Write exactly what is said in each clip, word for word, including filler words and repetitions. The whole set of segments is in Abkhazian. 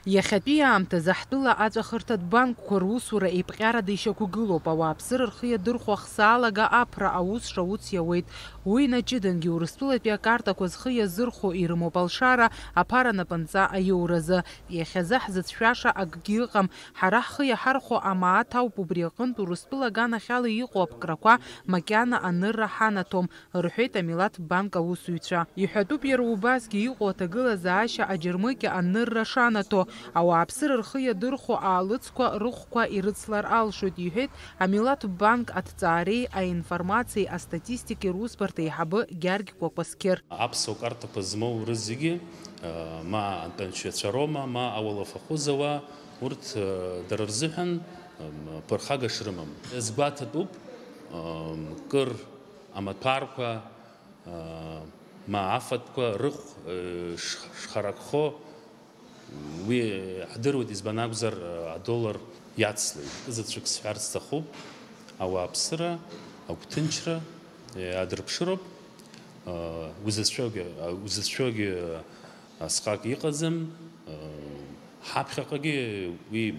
Иахьатәи аамҭазы ҳтәыла аҵәахырҭатә банкқәа русура еиԥҟьарада ишьақәгылоуп, ауааԥсыра рхы иадырхәо ахсаалага аԥра аус шауц иауеит. Уи наҷыдангьы Урыстәылатәи акартақәа зхы иазырхәо ирымоуп алшара аԥара напынҵа аиуразы. Иахьазы ҳзыцәшәаша акгьы ыҟам, ҳара ҳхы иаҳархәо амааҭ ауп, убри аҟынтә Урыстәыла аганахьала иҟоу аԥкрақәа макьана анырра ҳанаҭом, рҳәеит амилаҭ банк аусзуҩцәа. Иҳәатәуп иара убасгьы иҟоу аҭагылазаашьа аџьармыкьа анырра шанаҭо, ауааԥсыра рхы иадырхәо аалыҵқәа рыхәқәа ирыцлар алшоит, иҳәеит амилаҭ банк аҭҵаареи аинформациеи астатистикеи русбарҭа аиҳабы Гьаргь Кәакәасқьыр. Аԥсуа картақәа змоу рызегьы, ма антәанчҩацәа роума, ма ауалафахәы зауа, урҭ, дара рзыҳәан, м, ԥырхага шрымам. Иазгәаҭатәуп, м, кыр амаҭәарқәа, ма афатәқәа рыхә, ш-, шхаракхо, уи ҳдыруеит, избан акәзар, адоллар иацлеит. Заҵәык сҳәарц сҭахуп, ауааԥсыра, агәҭынчра, адырԥшыроуп, узыцәшәогьы, узыцәшәогьы асҟак иҟаӡам, ҳаԥхьаҟагьы уи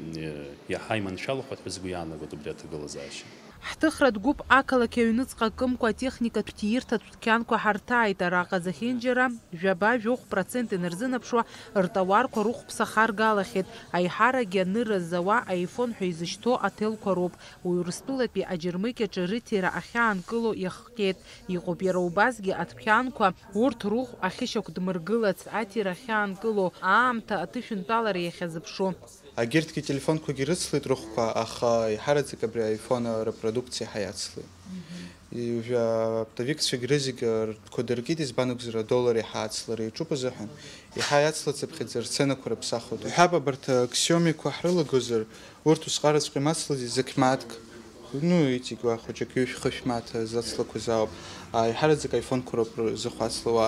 иаҳа иманшәалахоит ҳәа сгәы иаанагоит убри аҭагылазаашьа. Ҳҭыхратә гәыԥ ақалақь аҩныҵҟа акымкәа атехникатә ҭиирҭатә дәқьанқәа ҳарҭааит, араҟа зехьынџьара жәаба-жәохә процент инарзынаԥшуа ртауарқәа рыхәԥса харгалахьеит, аиҳарагьы анырра зауа аифон ҳәа изышьҭоу аҭелқәа роуп, уи Урыстәылатәи аџьармыкьаҿы рыҭира ахьаанкыло иахҟьеит, иҟоуп иара убасгьы адәқьанқәа, урҭ рыхә ахьышьақәдмыргылац аҭира ахьаанкыло аамҭа аҭышәынтәалара иахьазыԥшу. Агьырҭгьы телефонқәагьы рыцлеит рыхәқәа, аха еиҳараӡак абри аифон рпродукциа еиҳа иацлеит. Уажәы аоптовикцәагь рызегь ртәқәа дыркит, избан акәзар, адоллар еиҳа ацлара иаҿуп азыҳәан, еиҳа иацлацыԥхьаӡа рценақәа рыԥсахуеит. Уҳәап, абарҭ аксиомиқәа ҳрылагозар, урҭ усҟараҵәҟьа имацлази, зықь мааҭк, ну, иҵегь уа хәыҷык ҩышә-хышә мааҭ зацлақәаз ауп. А, еиҳараӡак аифонқәа роуп рзыхәацлауа,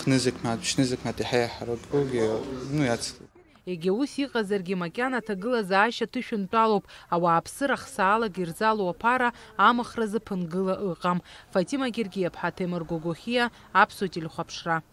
хнызқь мааҭ, ԥшьнызқь мааҭ, еиҳа иаҳаракугьы, ну, иацлеит. Егьа ус иҟазаргьы, макьана аҭагылазаашьа ҭышәынтәалоуп, ауааԥсыра ахсаалак ирзалоу аԥара амыхразы ԥынгыла ыҟам. Фатима Гергиаԥҳа, Ҭемыр Гогохиа, Аԥсуа телехәаԥшра.